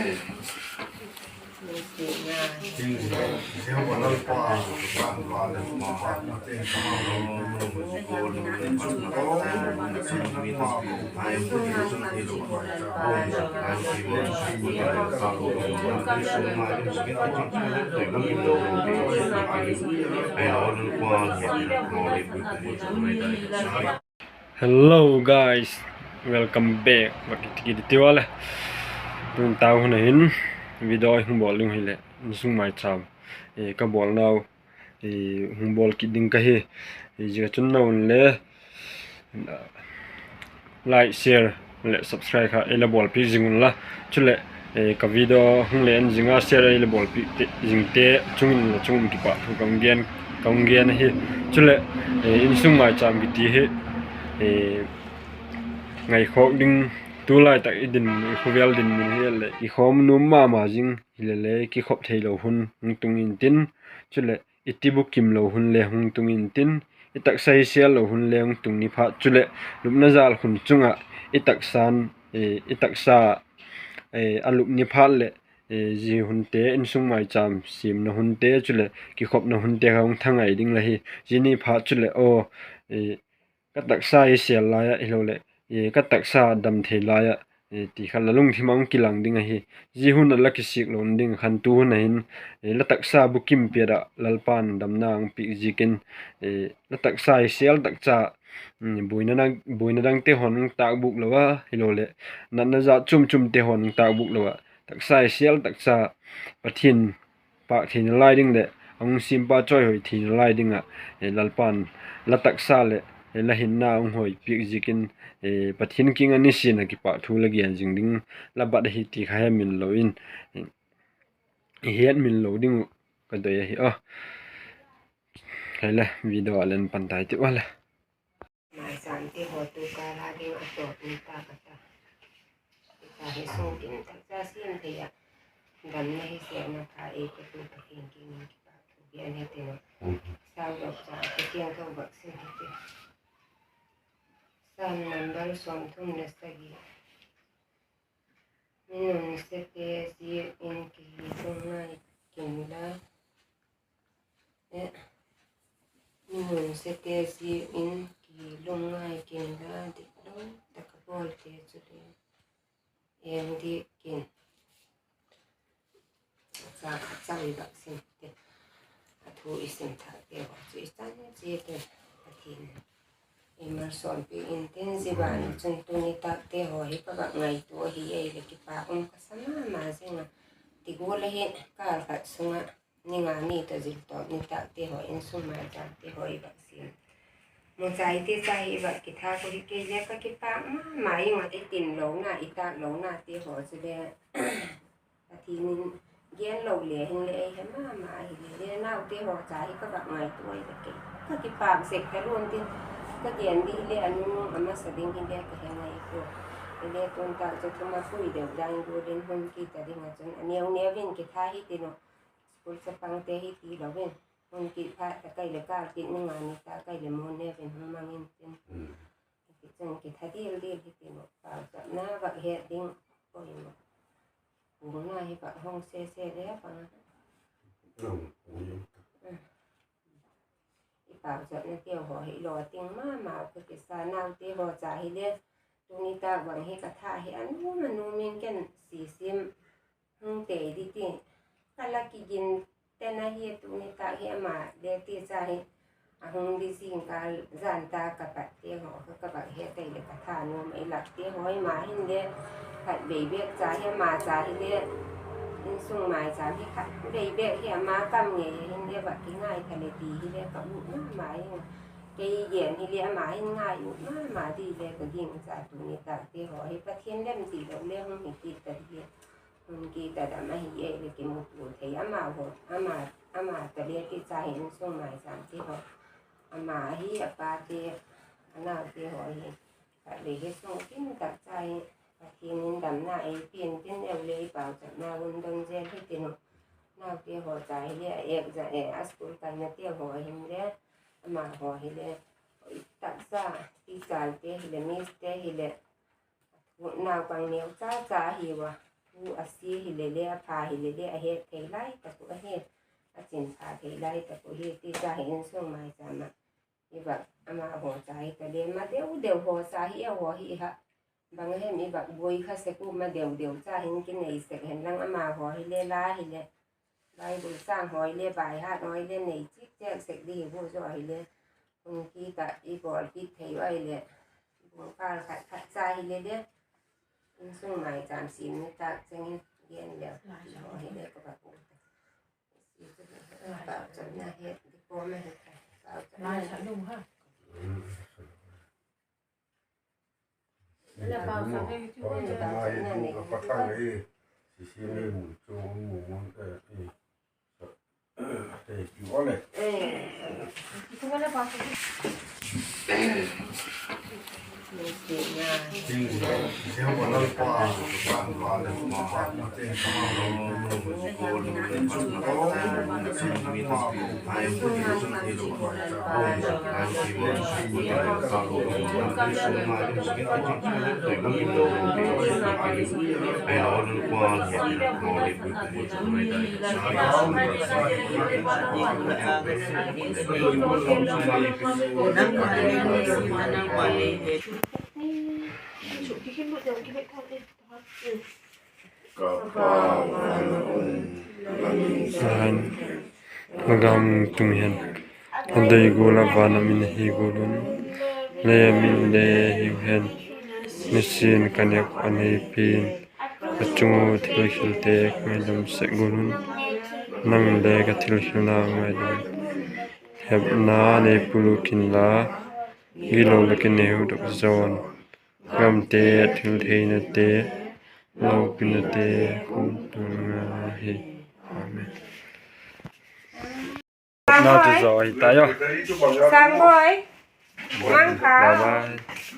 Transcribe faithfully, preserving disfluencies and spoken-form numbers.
Hello guys, welcome back. Bak kiti kiti ti wa le. Tun tau hun a hin video hung bawl ding hi le, insung maicham, eh, ka bawl nau, eh, hung bawl kit ding ka hi. Eh, zia chun na un le, like, share le subscribe kha ei la bawlpiak zing unla. Chuleh, eh, ka video hung le en zing a share ei la bawlpiak zingte chung in la chung in kipahthu ka hung gen, ka hung gen ahi. Chuleh, eh, insung maicham kiti hi, eh, ngaikhawk ding, tulai tak i din, i khawvel dinmun hi le i khawm nuam ma ma zing hile le, kikhop theilo hun hung tung intin, chuleh i ti bukim lo hun le hung tung intin, i taksa hi sel lo hun le hung tung ni phat, chuleh lupna jal khun chung ah i taksa'n, eh, i taksa, eh, a lup ni phat leh, eh, zia hunte, insung maicham siamna hunte, chuleh kikhopna hunte kha hung thangai ding la hi. Zia ni phat chuleh aw, eh, ka taksa hi sel lai ah, hiloleh, eh, ka taksa dam thei lai ah, eh, ti kha la lungthim ah hung kilang ding ahi. Zia hun ah la kisik lo ding khan tu hun a hin, eh, la taksa bukim piat ah Lalpa'n damna hung piak ziakin, eh, la taksa hi sel takcha, mm, buaina dang, buaina dangte haw'n hung tâkbûk lo a, hiloleh natna jat chuam chuamte haw'n hung tâkbûk lo ah, taksa hi sel takcha Pathian pâk theina lai ding leh a hung siampa chawihoi theina lai ding ah, eh, Lalpa'n la taksa leh, eh, la hinna hung hoi piak ziakin, eh, Pathian kiang ah nisin a kipahthu la gen zing ding la bat ahi ti kha hetmil lo in, eh, i hetmil lo ding uh ka doi ahi a. Hile video a len pan tai ti ua le. Maicham ti haw tu kâl a ding a tawp ni ta ka ta. Ti ta hi sung kim takcha siam thei ah, damna hi sêlna pha ei petu Pathian kiang in kipahthu gen hi tin uh. Saudokcha Pathian tho bak sim hi ti. Sam number sawmthum le sagi. Mi nunsete ziak in kihilungngai kinla, eh, mi nunsete ziak in kihilungngai kinla, diklo tak a bawlte chule en diak kin. Cha khat chau i bak sim te, a thu i sim thâkte haw chu i chan chiat in Pathian in ei malsawmpiak intin, zia ban ah chun tuni tâkte haw hi ka bak ngaitua ahi, ei leh kipâk um ka sa ma ma zing a. Ti gual ahi, kâl khat sung ah ni nga ni tawh zil tawp ni tâkte haw, insung maicham ti haw i bak sim, muchai ti cha hi i bak kithâk uh hi kei le ka kipâk ma ma ing a, i tin lona, i tâk lona ti haw chule Pathian in gen lo le hinle ei he ma ma ahi le le, naute haw cha hi ka bak ngaitua i le kei ka kipâk sek talua intin, ka gen di hile a nunung a masa ding hile ka he ngai pua. Hile tun tâk chu thum a pui deu dan gual in hun kit a ding ah chun a neu neu in kitha hi tin uh, school chapangte hi tilo in, hun kit phat tak ai leh kâl kit ni nga ni tâk ai leh mun neu in hung mang intin, tichun kitha dil dil hi tin uh, pauchapna vak het ding poimaw, kungna hi vak hong se se le pang a. I pauchapnateu haw hi lawting ma ma uh ka kisa, naute haw cha hile, tuni tâk bang hi ka tha hi a nuam a nuam in ken sisim hung tei di ti ka la kigin ten ahi. Tuni tâk hi ama le ti cha hi a hung di zingkal jan ta ka pat te haw kha ka bak het ai leh ka tha nuam ei lak ti haw, ama hinle khatvei bêk cha hi, ama cha hile insung maicham hi khatvei bêk hi ama kam ngei a hinle vak kingai tha le ti hile ka ut ma ma ing a. Kei gen hile ama hin ngai ut ma ma di le ka ging cha, tuni tâkte haw hi Pathian lem tilo le hung hi kit ta di hi. Hun kit a dam ahi ei le kimutua thei ama haw, ama, ama ta le ti cha hi insung maicham ti haw, ama ahi a pate, a naute haw hi khatvei hi sung kim tak cha hi Pathian in damna ei pia'n tin, eu le i pauchapna hun don zel hi tin uh. Naute haw cha hile a ek za e a school kainate haw hinle, ama haw hile, taksa, teacherte hile, misste hile, naupang neu cha cha hiu a, Thu a sia hile le, a pha hile le, a het thei lai tak uh ahi. A chin pha thei lai tak uh hi, ti cha hi insung maicham ah i vak ama haw cha hi ta le, ma deu deu haw cha hi, a haw hi ha. Bang hem i vak buai kha sek u, ma deu deu cha hin kinei sek hen lang, ama haw hile la hile, Bible châng haw hile, baihat haw hile, nei chik chek sek di hi bu zaw hile, hun kit ah i bawl kit thei u ahile, bung kâl khat khat cha hile le, insung maicham sim ni tak cheng in gen le, haw hile ka va bu ta. Pauchapna het di pawm ahi ta. Pauchapna. Ka Pa, van a um, la min, la gam tung hen, la dei gual a van a min ahi gual un, lei a min le hiu hen. Nisin ka nêk a nei pi'n, ka chung ua thil khialte ka ngaidam sek gual un, nang le ka thil khialna ngaidam. Hepna nei puluk inla, gilo la kinei dok zawn. Gamte, thil theinate, lopinate, kum tung ngai hi. Amen. Nau tu zo hi ta yo. Samboi. Mangkha. Bye bye.